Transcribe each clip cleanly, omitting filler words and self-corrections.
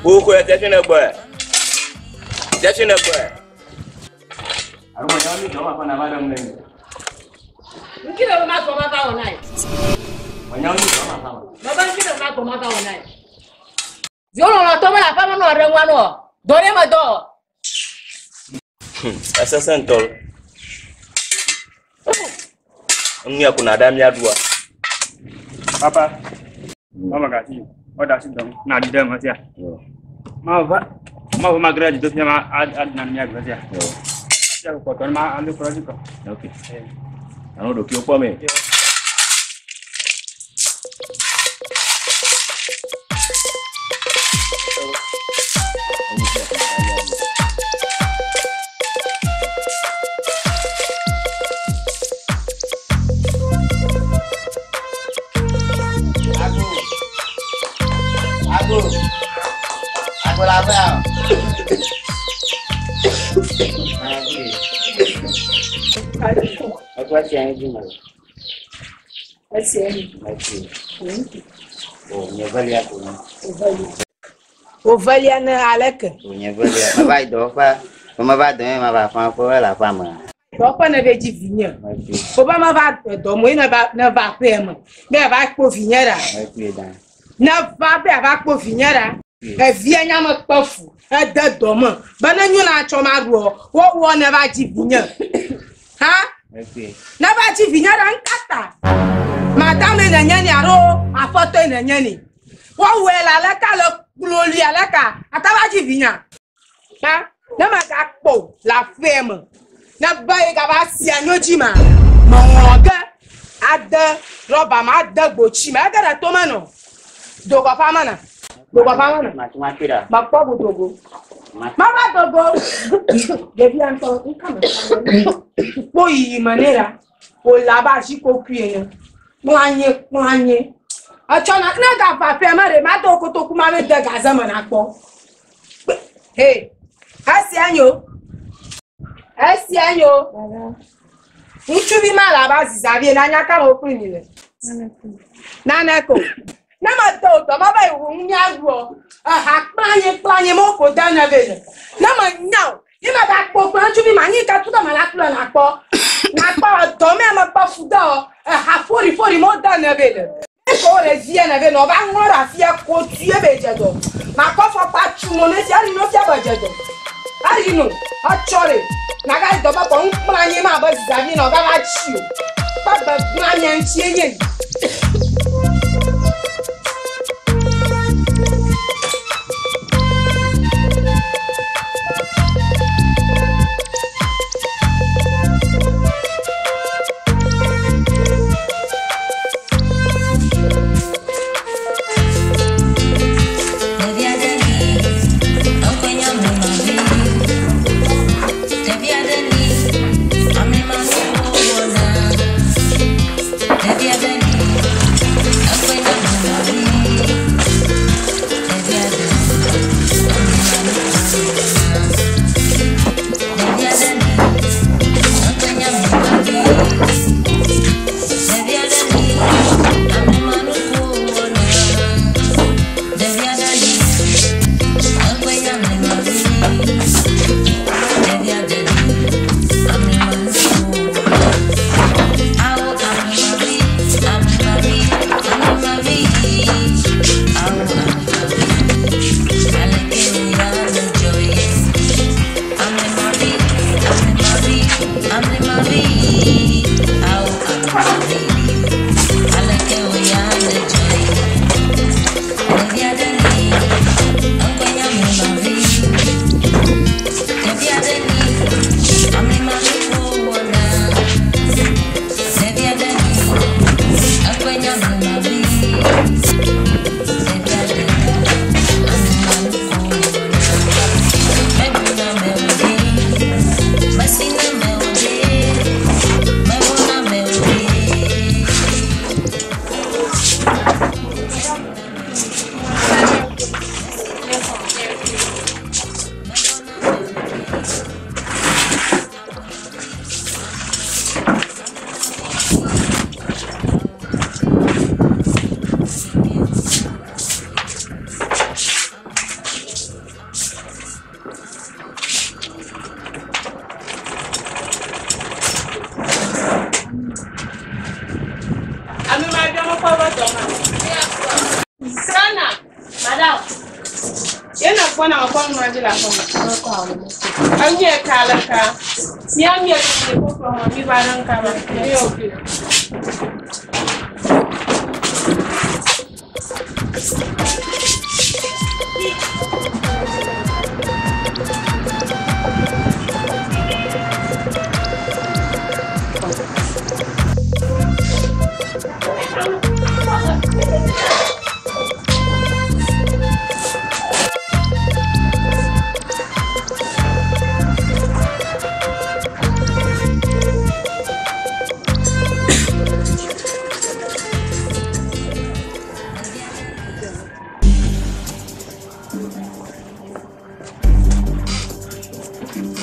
Wo ko tete ne gbɔ. Tete ne gbɔ. Alo mo yawo mi dɔ ma fa na ba dam ne. Nki le ma gbɔ ma va wɔ na ye. Mo yawo mi dɔ ma fa. Baba nki le ma gbɔ ma va wɔ na ye. Viwo lɔlɔtɔ mele aƒe me nɔ ɖe ŋua nɔ. Dɔ ɖe me dɔ. Esese ŋutɔ. Enu ya ko na ɖa mía ɖua. Papa, mama gasi, ɔda si dɔm, na di dɛm sia. Ma va, ma va ma gre di do fia ma ad na mia gre sia. Sia ko kɔtɔ ma alo kɔ di kɔ. Ok. Alo ɖokuiwo kpɔ me. Ago. Ago. Ago la fẹ́ o. Ẹgbẹ́ ti ẹyin jùmọ̀ lọ. Esia ni. Ẹtì. Ònyẹ vẹ́lẹ́ kò ní. Ovelia ne aleke. Ònyẹ vẹ́lẹ́. Mẹ bá dọ̀ fẹ́. Mẹ bá dọ̀ yẹn ma bá fún akọ ẹ̀ la fún amọ̀. Dɔƒe ne be dzi vinye. Ẹtì. Wobe ma va dɔmɔe ne va ne va aƒea me. Be ava kpɔ vinye ɖa. Ẹtì dan. Ne va be ava kpɔ vinye ɖa. Evia nya me kpe fu. Ede dɔ me. Be ne nyo na tsɔ ma ɖuɔ, wowɔ ne va dzi vinye. Ha? Ẹtì. Ne va dzi vinye ɖa ŋkata. Madame nenye ni alo aƒetɔe nenye ni. Wɔwɔe le aleka le kploli aleka ata va dzi vinya. Ha? Ne magakpɔ o le aƒea me. Ne ba yi gava si anyo dzi ma, meŋlɔ ge ade rɔba ma ade gbotsi me ege ɖe tome nɔ. Dogɔƒa me na. Dogɔƒa me na. Màtí má pè dà. Mekpɔ godogo. Mava dogo. Ɖevia ŋutɔ ŋka me kpɔ yiyi me nɛ la, wòle abe azikpokui ene. Kplɔ anyi kplɔ anyi. Etsɔ na ne gava aƒea me ɖe ma do kotoku ma be de gaze me nakpɔ. He, esia nyo. Esia nyo. Ŋutsuvi ma le abe azizavi ene anya ka me kpli mi le. Nane ko. Ne me do dɔ ma va yi wò ŋu míaɖuɔ, eha kple anyi kple anyi ma woƒo de ne vɛ le. Ne me nya o, yi me ga kpɔ kple ŋutsuvi ma anyi ke tu ɖe me la kple nakpɔ. Nakpɔ dɔ me ame kpɔ fu de ɔ, eha fori fori ma wode ne vɛ le. Eke wo le via ne vɛ nɔ va ŋlɔ ɖe afia ko tue be dze dɔ. Makɔ fɔkpa tu mo ne fia ari no fia be dze dɔ. Ari no, etsɔ ɖe. Naga yi dɔ be kɔ ŋu kple anyi ma abe zizavi nɔ gava tsi o. Kpe gbegblẽ amea ŋutie nye yi. Ɖevi aɖe li, eŋkɔe nye Amemavi. Ɖevi aɖe li, amemanuwo wɔna. Ɖevi aɖe li. kɔ va dɔ ma. Sana. Madame. Yena kpɔna mekɔ nua dzi le aƒeme. Enye ka le ka. Mía mía le kpɔkplɔ hã mi va ɖe ŋka ma. Mi o bi.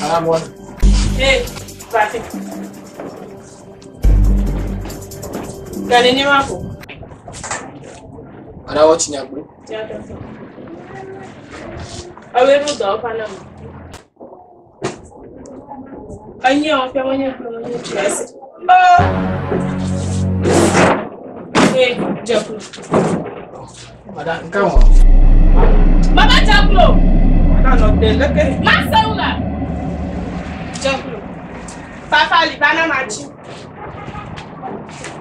Madame. Hey, Papi. Gane ni ma ko. Madame, what you know? Awe ru dɔ fa na ma. Enye wɔn fia wɔnye kple wɔnye tsi. Oh. Hey, Jeklo. Madame, come on. Mama Jeklo. Madame, no, they look at Ma sewula. Jeklo. Papa li bana ma tsi.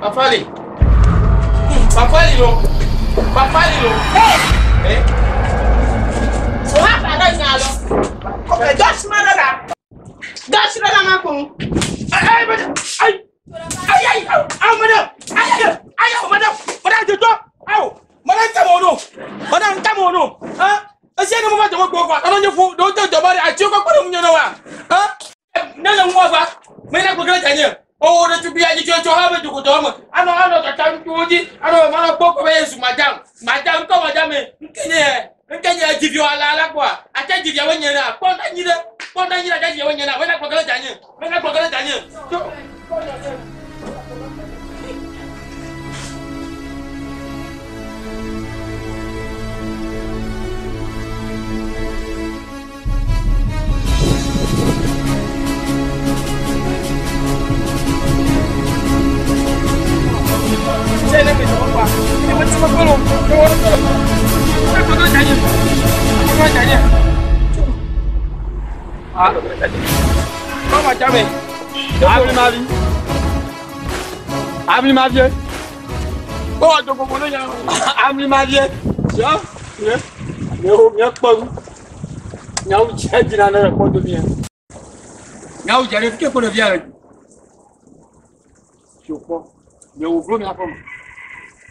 Pafali. Pafali lo. Pafali lo. Hey. Eh? O ha ba dɔ nya lɔ. Kɔfɛ dɔ suma dɔ la. Dɔ suma dɔ ma kun. Ay, madame. Ay. Ay, ay, ay, madame. Ay, ay, ay, madame. Madame, je dois. Aw. Madame, come on. Madame, come on. Hein? Ese ni mo ma jọmọ gbọ́ kwa. Ọlọ́njẹ́ fún dòwó tó jọba rẹ̀ àti ọkọ̀ pẹ̀lú mi yẹn wa. Hein? Ne le ŋua va. Mɛ ne gbɛgbɛ dza nye. O de tubi ayi tso tso ha be dzokoto wɔme. Anɔ anɔ tata ŋutsuwo dzi. Anɔ manɔ gbɔ kɔ be yesu madam. Madam kɔ madam ye. Nkenye nkenye dziviwo ala ala kɔa. Ate dziviawo nye na. Kpɔ na nyi ɖe. Kpɔ na nyi ɖe ate dziviawo nye na. Mɛ ne gbɛgbɛ dza nye. Mɛ ne gbɛgbɛ dza nye. Tso. Ṣé ne gbèsè wọn pa? Ní mo ti mọ gbọ́dọ̀ ní wọ́n sọ̀rọ̀. Ṣé gbọ́dọ̀ dza nye? Gbọ́dọ̀ dza nye. Ah. Kọ́ ma dza me. Abli ma vi. Abli ma vie. Kọ́ wa jogo mo ne nya. Abli ma vie. Tiens, tiens. Miawo miakpɔ nu. Miawo dze dzina ne le kpɔ domi ya. Miawo dze ɖe fike kpɔ ɖevia le. Tso kpɔ. Miawo vlo miaƒe me.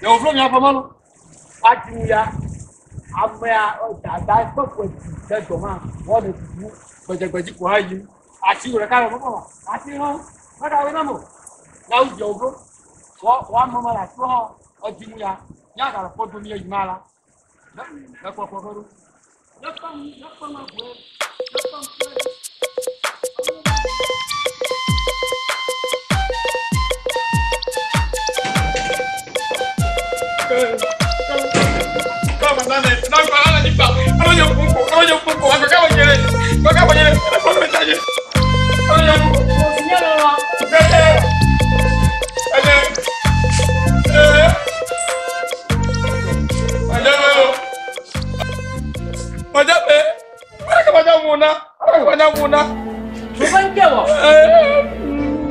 Miawo vlo miaƒe me lo. Ati nu ya. Amea dada ƒe ƒe dzi ɖe dɔ ma. Wɔɖe tutu gbedzegbedzi ko ha yim. Ati wò ɖeka le fɔfɔ ma. Ati hã meɖawoe nam o. Miawo dze wo vlo. Wɔ wɔ ame me le ati hã edzi nu ya. Miaga le kpɔ domi yi ma la. Ne ne kpɔ kpɔ ɖo. Ne kpɔ nu ne kpɔ nu egoe. Ne kpɔ nu kple. Kọ́ ma dza me. Na kɔ ala ni gba. Ọlọ́njẹ́ fún kò. Ọlọ́njẹ́ fún kò. Akɔ káwọ́ nyere. Kɔ káwọ́ nyere. Ẹ kpɔ dza nye. Ọlọ́njẹ́ fún kò. Nye lɔ. Ẹ̀jẹ̀. Ẹ̀jẹ̀. Ẹ̀ẹ́. Madame o. Madame. Wọ́n kà madame wò ná. Wọ́n kà madame wò ná. Mo fẹ́ ń kẹ́ wọ̀.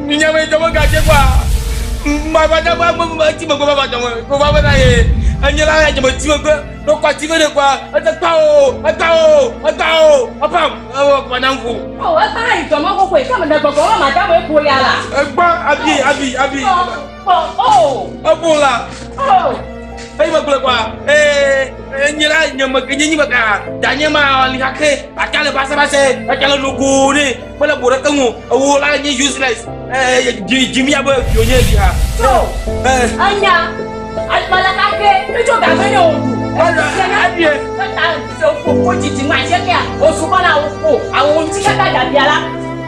Nyame jọmọ gàdé kwa. Madame ma ti mo gbọ́ bàbá jọmọ. Kó bá bá náà yẹ. Ẹnyẹ la yẹ jọmọ tí mo gbé. Ló kọ́ tí mo lè kwa. Ẹ tẹ gbà o. Ẹ gbà o. Ẹ gbà o. Ẹ pam. Ẹ wọ madame fò. Ɔ ẹ bá ìjọmọ koko yi kama dɛ gbɔgbɔ wa madame epo ya la. Ẹ gbọ́ abi abi abi. Kpɔ o. Ẹ bò la. O. Eyi me gblɔ kɔa ee enye la nye me nye nyi me ka danye ma li kake aka le basabase aka le nogo ne mele bo ɖe keŋu ewo la nye useless ee dzi dzi mia be vio nye li ha. Tso. Ee Enya. Alimala kake etso game ne o du. Abie. Eta o ko dzidzi ŋu atse kea o sukɔ na o ko àwọn ohun tí kata dàbí ala.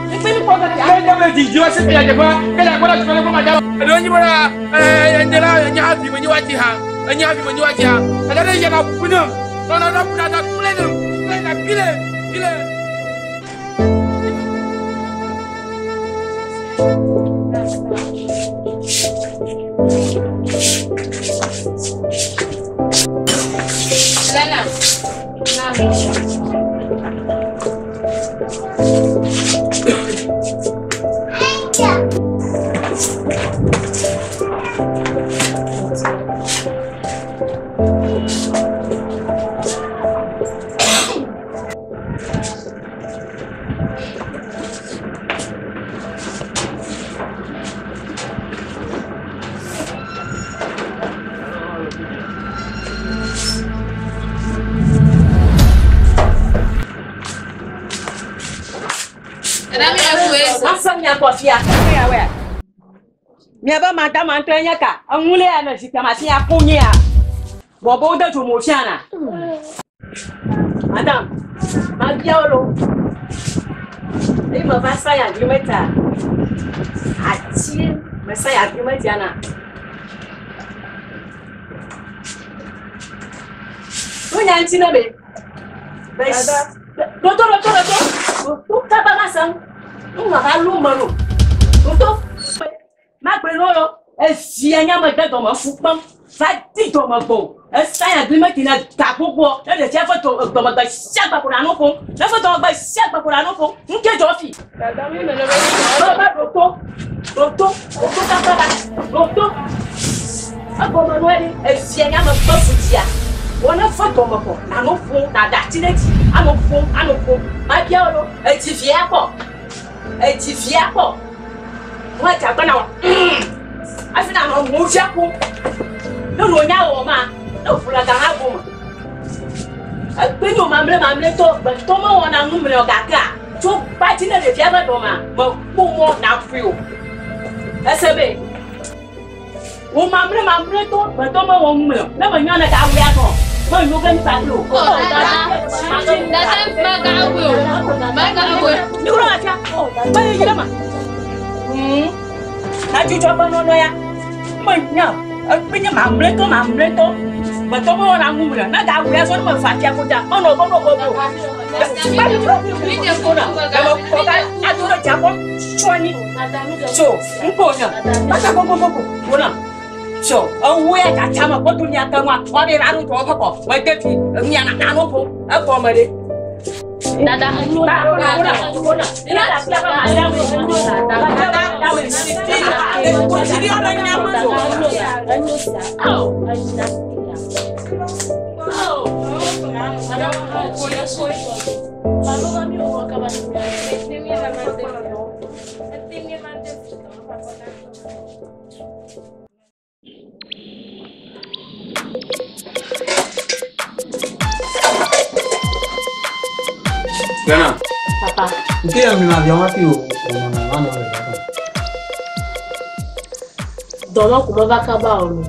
Nígbà mi kọ́ gẹ́gẹ́. Ne nye me dzi dzi wa se ke yadze kɔa ke yadze kɔa la tso ma dza. Eɖewo nyi bena ee enye la enye hafi me nyi wa dzi ha enye hafi me nyi wa dzi ha eɖe ɖe yina ƒu ne nɔ nɔ nɔ ƒu na kple ne kple na kile kile. Lena. Asɔ nya kɔ fia. Miabe madama ŋutɔe nye ka? Eŋu le ya ne zikpia ma si aku nyea. Bɔbɔ wo de dzo mo fia na. Madam, mabia wo lo. Eyi me va sign agreement a, ati me sign agreement ya na. Nunya ŋuti ne be. Be ɖoto ɖoto ɖoto. Ɖoto kaba ma sẽŋu. Ŋu va lu me lo. Ɖoto. Magblɔe na wo lo. Evia nye ame de dɔme fu kpem. Va di dɔme gbɔ o. Esign agreement na ga gbogboa. Ne ɖevia ƒe dɔ dɔmegbe sia gbe ko ɖe ano ƒom. Ne eƒe dɔmegbe sia gbe ko ɖe ano ƒom. Nu ke dzɔ fi. Be ɖoto. Ɖoto. Ɖoto kaka la. Ɖoto. Egɔme nua ɖi. Evia nye ame kpe fu dzia. Wɔ ne ƒe dɔme kɔ. Nano ƒom. Nada ati ɖe dzi. Ano ƒom. Ano ƒom. Mabia wo lo. Edzi via kpɔ. Edzi via kpɔ. Wọ́n ti agbana wa. Afi na nɔ mo fia ko. Ne wò nya wɔ ma, ne ʋu le gã go me. Egbe nyo mamle mamle tɔ, gbetɔ me wɔna nu mle o gakea, tso kpatsi ne ɖevia be dɔmea, me kpɔ mɔ na ƒui o. Ese be, wò mamle mamle tɔ, gbetɔ me wɔ nu mle o. Ne me nyɔ ne ga wia nɔ, me nyo ge nuka kple o. Dada, magawe o. Magawe. Mi wlɔ afia, me yi ɖe ma. Na dzudzɔ ƒe nɔnɔ ya, me nya, egbe nye mamletɔ mamletɔ. Gbetɔ me wɔna nu mle, ne ga wia sɔ ne me fa fia ko dza, menɔ gbɔ nɔ gbɔ o. So, ewu ya tsatsa me kpɔtu mia te ŋua, woabe va ɖo dɔwɔƒe kɔ, mede fi, mia nano ƒom, egɔme ɖe. Dada, Lena. Papa. Nke ya mlima vya wapi o o wana wana Dɔnɔ ko meva kaba o lo.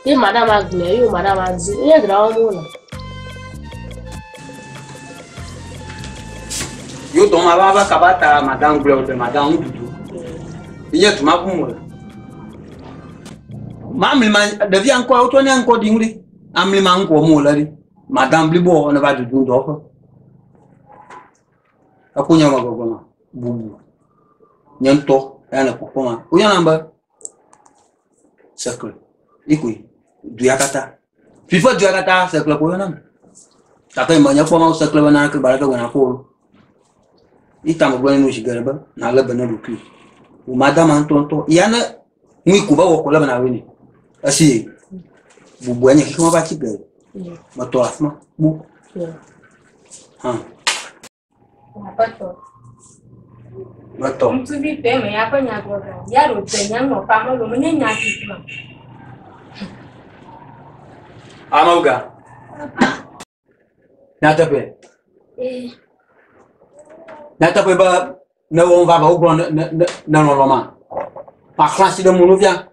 Ye madame agblẽ ye o madame adi. Ye dzra wɔm wole. Yo dɔn ma ba kaba ta madame gblẽ o de madame ŋuɖuɖu. Nye tuma kum o. Ma mlima ɖevia ŋkɔ wotɔ ne ŋkɔ ɖi ŋu ɖi. Amlima ŋkɔ mo le ɖi. Madame blibo ne va dudu dɔwɔƒe. Eku nye me gbɔgbɔ ma bubu. Nye ŋutɔ ya le kpɔkpɔ ma. Woyɔna be sekle. Ikoe du ya katã. Fifi du ya katã sekle ko woyɔna. Gake menye kpɔ ma sekle be naneke gba ɖeke gbɔna ƒo o. Ita me gblɔ ne nu zi geɖe be nalé be ne ɖokui. Wò madama ŋutɔŋutɔ ya ne nui ko be wɔ ko le be nawɔe nɛ. Esi bubua nye xexeme va tsi ge. Metɔ le afi ma kpo. Hã. Aƒetɔ. Metɔ. Ŋutsuvi tɔe me ya ƒe nya gblɔ gã. Ya ɖo te nya ŋlɔ ƒe ame lo menye nya tutu. Amewo ga. Nyateƒe. Nyateƒe be ne wɔm va va wogblɔ ne ne ne ne lɔlɔ ma. Maxlã asi ɖe mo fia.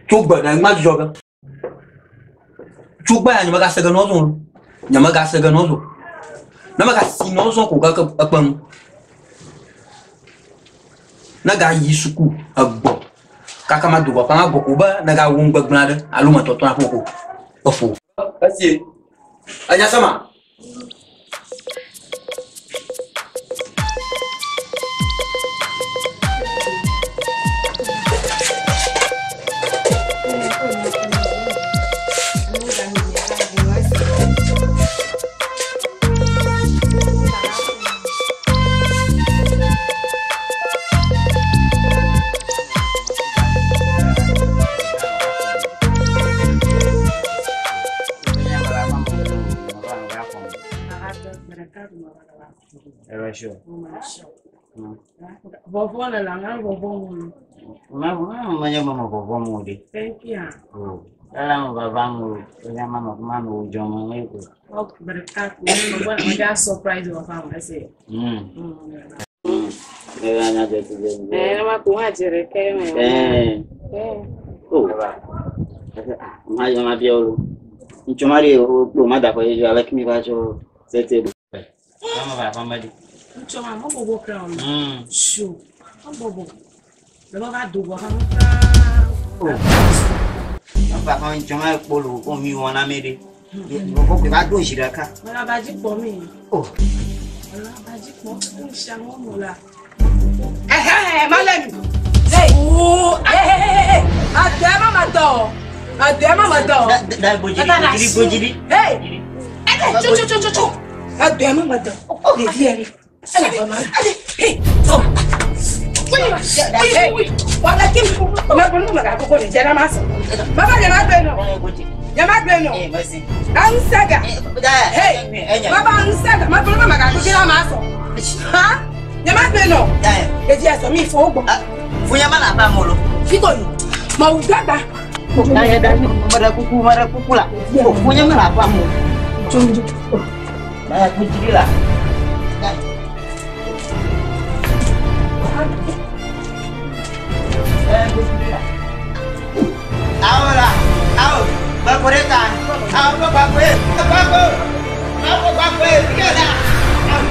Tso gbe ɖe ma dzudzɔ ge. Tso gbe ya nye megase ge nɔ zɔ o. Nye megase ge nɔ zɔ. Ne megasi nɔ zɔ ko gake ekpe nu. Ne gayi suku egbɔ. Kaka ma do papa ma gbɔ ko be ne gawu ŋugbegblẽ aɖe alo metɔtɔ na ƒo ko. Efo. Esie. Enya sema. Eva sure. Vɔvɔ le la ŋa vɔvɔ mu lo. Ma ma ma ma ma vɔvɔ mu de. Thank you. O. Ala mo baba mo ya ma ma ma no jo mo le ko. Ok, bereka ko ne mo bɔ na surprise wɔ fa mo ese. Eva nya je tu je. Eh, ma ko ha jere ke me. Eh. Eh. O. Ma yo ma bi o. Ncho mari o o ma da ko ye ala kimi ba jo sete do. Ma ba fa ma di. Ncho ma mo bobo kra o. Shu. Mo bobo. Le ba va do bo fa mo kra. O. Ma ba fa ncho ma polo ko mi won na me de. Mo ko ba do jira ka. Mo la ba ji po mi. O. Mo la ba ji po. Mo sha mo mo la. Eh, malemi. Hey. Oh, hey hey hey hey. Ade mama do. Ade mama do. Da bojiri bojiri. Hey. Eh, chu chu chu chu chu. Ade mama do. Oh, viens. Elle va mal. Allez, hey. Oh. Oui, oui. Wala kim ma bonu ma ka ko ni jera ma so. Baba je ma gbe no. Je ma gbe no. Eh, merci. An saga. Hey. Baba an saga. Ma bonu ma ka ko jera ma so. Ha? Je ma gbe no. E di aso mi fo gbo. Funya ma la ba mo lo. Fiko ni. Ma u dagba. Mara kuku mara kuku la. Funya ma la ba mo. Jonjo. Ba bojiri la. Ahora, ahora, va por esta, ahora va por esta, va por, va por esta, va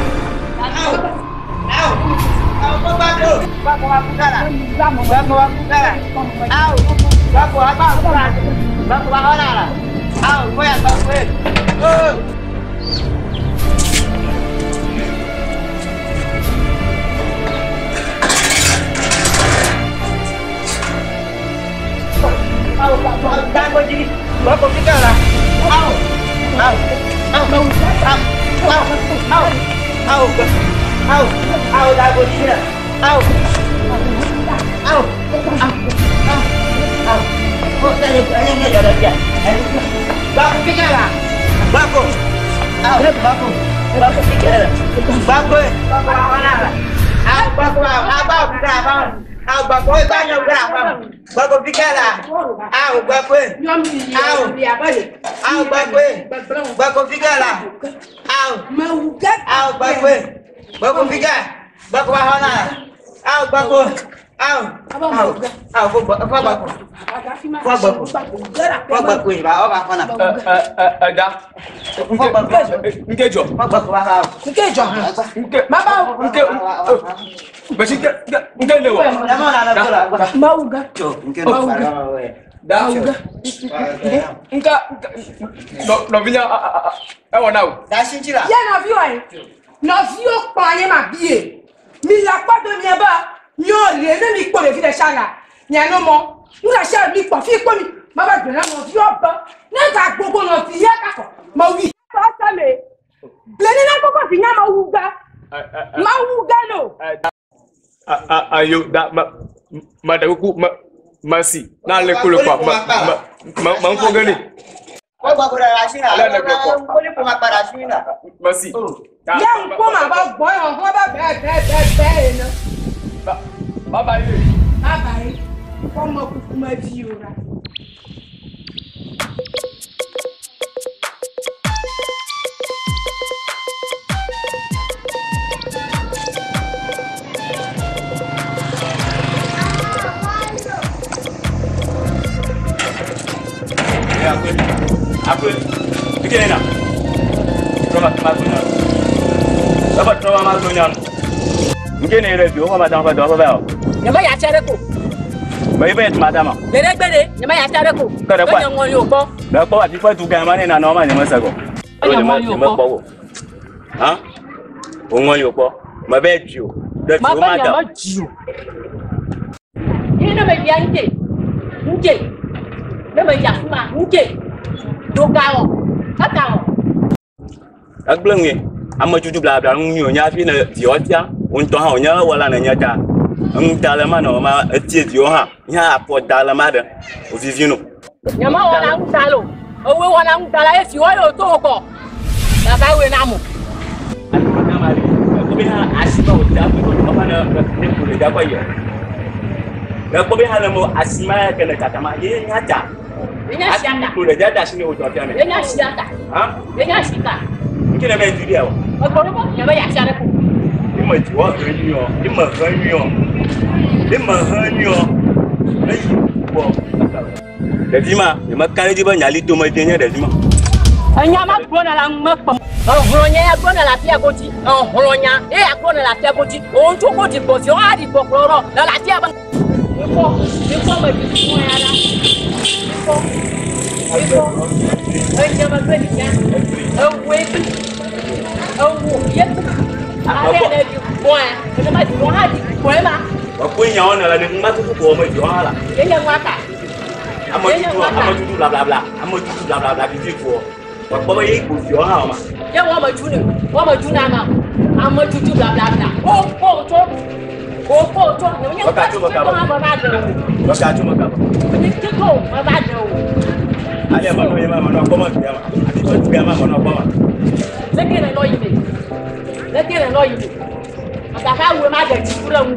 Nkejo. Nkejo. Baba. Nke. Basi nke nke lewo. Mauga. Da. Nka nɔvinya ɛwɔ na o. Da sinti la. Ye nɔviwo ye. Nɔviwo kpɔ anyi ma bie. Mi la kpɔ do mia ba. Mio le ne mi kpɔ ɖevi ɖe sia la. Mia no mɔ. Nu ɖe sia mi kpɔ fi kpɔ mi. Ma va gblɔ na nɔviwo be ne ga gbogbo nɔvi ya kakɔ. Ma wi. Sɔsɔ me. Bleni na gbogbo vi nya ma wu ga. Ma wu ga no. Ayo da ma ma da kuku ma ma si n'ale kolo pa ma ma ma ma n fɔ gani. Ma si. Ye ŋkɔ ma ba gbɔ yɔ xɔ ba bɛ bɛ bɛ bɛ yen nɔ. Baba ye. Baba ye. Kɔmɔ kuku ma vi o la. Akwe, ike na. Troma ma go nyan. Baba troma ma go nyan. Nke ne re bi o ma dan fa do fa o. Nyama ya chere ko. Ma ibe tu madama. Lere gbere, nyama ya chere ko. Kere kwa. Onye nwo yo gbọ́. Da ko ati fa tu gan ma ni na no ma ni mo sago. Onye nwo yo gbọ́. Ha? O nwo yo gbọ́. Ma be ji o. Da tu Ma ma ba da. nyama ji o. Ni no me bia nke. Nke. Ne me ya fuma nke. Do ka o. Ka o. Agble nge. Ama tutu bla bla nu nya fi na di o tia. O nto ha o nya wala na nya ta. N ta le ma na ma etie di o ha. Nya apo da le ma de. O vivi no. Nyama wo na nta lo. Owe wo na nta la e fi wo yo to ko. Baba we na mo. be hã asi ma wòdza ƒe ko dɔwɔƒe ne ne ko ɖevia kɔ yia. Ne kpɔ be hã le mo asi ma ya ke ne tsatsa ma ye nya tsa. Ye nya Asi sia ta. ko ɖevia da asi ne wòdzɔ fia me. Ye nya sia ta. Hã? Ye nya si ta. Ŋutsu ne be dzi ɖia o. Egblɔ ne be nye be yeasia ɖe ko. Ime dziwɔ he nyuiɔ. Ime he nyuiɔ. Ime he nyuiɔ. Eyi kpɔ. Ɖevi ma, nye meka ɖe edzi be nyali tome vie nye ɖevi ma. Enya ma gblɔ ne la ŋu mekpɔ. Ehlɔ̃nya ya gblɔ ne le afia godzi. Ehlɔ̃nya ye ya gblɔ ne le afia godzi. Wo ŋutsu ko ɖi gbɔ si wo aɖi gbɔ kplɔ ɖɔ le le afia be. Mikpɔ, mikpɔ me ɖi fún ya la. Mikpɔ, mikpɔ. Enye me gbe ɖi ya. Ewoe kple ewo ye kple. Ale ne ɖi gbɔ ya. Ne ma ɖi gbɔ hã ɖi gbɔ ma. Mekpɔe nyawo ne le ne ŋma tutu ko me dziwɔ hã la. Ye nye ŋua ta. Ame tutu, ame tutu blablabla, ame tutu blablabla vivi ko. Mekpɔ be ye ko dziwɔ hã ma. Ye wọ́n me dzu ne, wọ́n me dzu na ma. Ame tutu blablabla. Wo kpɔ tso, wo kpɔ tso. Nye Meka tso meka tso ma va ɖe o. Meka tso meka ba. Nye tso ma va ɖe o. Ale ma no ye ma ma no akpɔ ma fia ma. Ati tso fia ma ma no akpɔ ma. Leke ne nɔ yi me. Leke ne nɔ yi me. Mekaka wo ma ɖe dziku ɖe ŋu.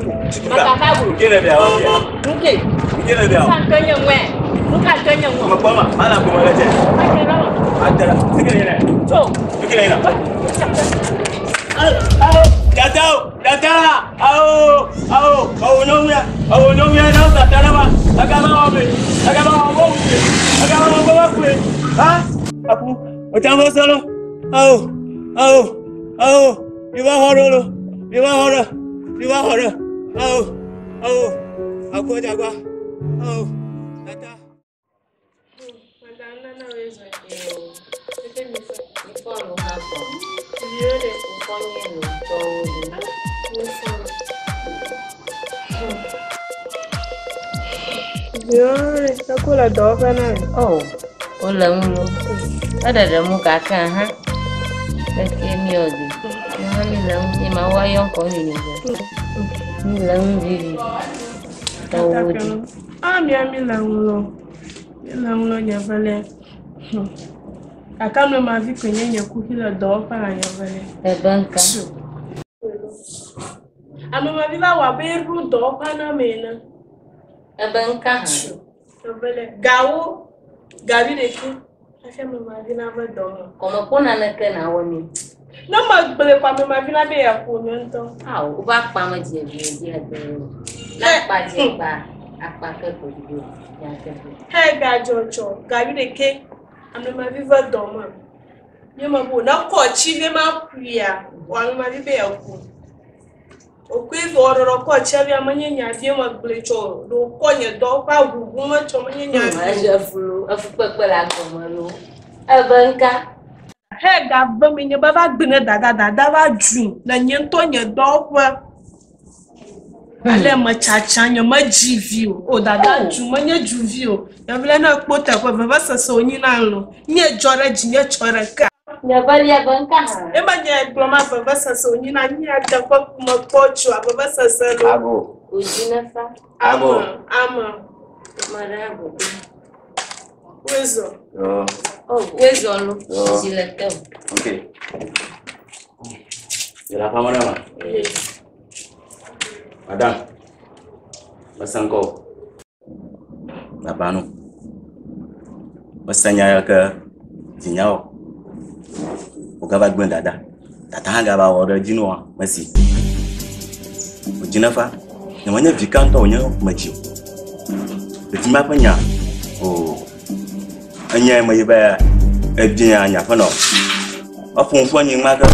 Mekaka wo. Nke ne bia wa fia. Nke. Nke ne bia. Nuka nke nye ŋue. Nuka nke nye ŋue. Mekpɔ ma, ma la gome le dze. Eke ɖe me. Atara, nke ne yina. Tso. Nke ne yina. Dada o, dada, awo, awo, awo nyɔnu ya, awo nyɔnu ya na dada la ma, aga ma wɔ me, aga ma wɔ wo me, aga ma wɔ wo me, ha? Aku, o ta fɔ sɔlɔ, awo, awo, awo, mi va xɔ ɖo lo, mi va xɔ ɖo, mi va xɔ ɖo, awo, awo, akɔ dzagba, awo, dada. Viwo le dɔwɔƒe na mi. Oh, wole ŋu lo. Eɖeɖe mu gake hã. Leke míewɔ di. Míawo hã míle ŋu ye Mawu ayɔ ŋkɔ mi ne be. Míle ŋu vivi. Tɔwo di. Ah, mía mi le ŋu lo. Mi le ŋu lo nye vele. Gake ame ma vi koe nye nye kuxi le dɔwɔƒe la nye vele. Ebe ŋka. Ame ma vi va wɔ abe eɖo dɔwɔƒe na ame ene. Ebe ŋka hã. Nye vele. Gawo, gavi ɖeke hafi ame ma vi nava dɔ me. Kɔmekpɔ naneke nawɔ nɛ. Ne megblɔe ko ame ma vi la be yeaƒo nye ŋutɔ. Awo, woƒe akpa me dze vi dzi ede o. Ne akpa dze kpa, akpa ke ko dzi o. Ya ke ko. He gadzɔdzɔ, gavi ɖeke ame ma vi va dɔ me. Nye me bo ne kɔ tsi be ma ƒuia, wɔ ame ma vi be yeaƒo. Wòkoe vɔ ɖɔɖɔ kɔ tsia via menye nya vie megblɔe tsɔ o. Ɖe wòkɔ nye dɔwɔƒe aʋuʋu metsɔ menye nya vie. Eze flu, efukpekpe le agɔme lo. Ebe ŋka. He gave me nye be va gbe ne dada, dada va dzu le nye ŋutɔ nye dɔwɔƒe. Ale metsatsa nye medzi vi o. O dada dzu menye dzu vi o. Nyevle ne kpɔ teƒe vevesese wònyi na lo. Nye dzɔ ɖe dzinye tsɔ ɖeka. Nye velia be ŋka hã. Ema nye gblɔ ma vevesese wònyi na nye teƒe mekpɔ tsoa vevesese lo. Ago. Wòdzi ne fa. Ago. Ame. Ame ɖe ago. Woezɔ. Yo. Oh, woezɔ lo. Yo. Dzi le te o. Ok. Yɛlɛ aƒe na ma. Madame, mese ŋkɔ o. Baba no. Mese nya ya ke dzinyawo. Wogava gblẽ dada. Dada hã gava wɔ ɖe edzi nɔa mesi. Wòdzi ne fa. Nye menye vi ka ŋutɔ wònye medzi o. Ɖevi ma ƒe nya o. Enye me yi be ebia nye aƒenɔ. Eƒo ŋku anyi ŋma ke.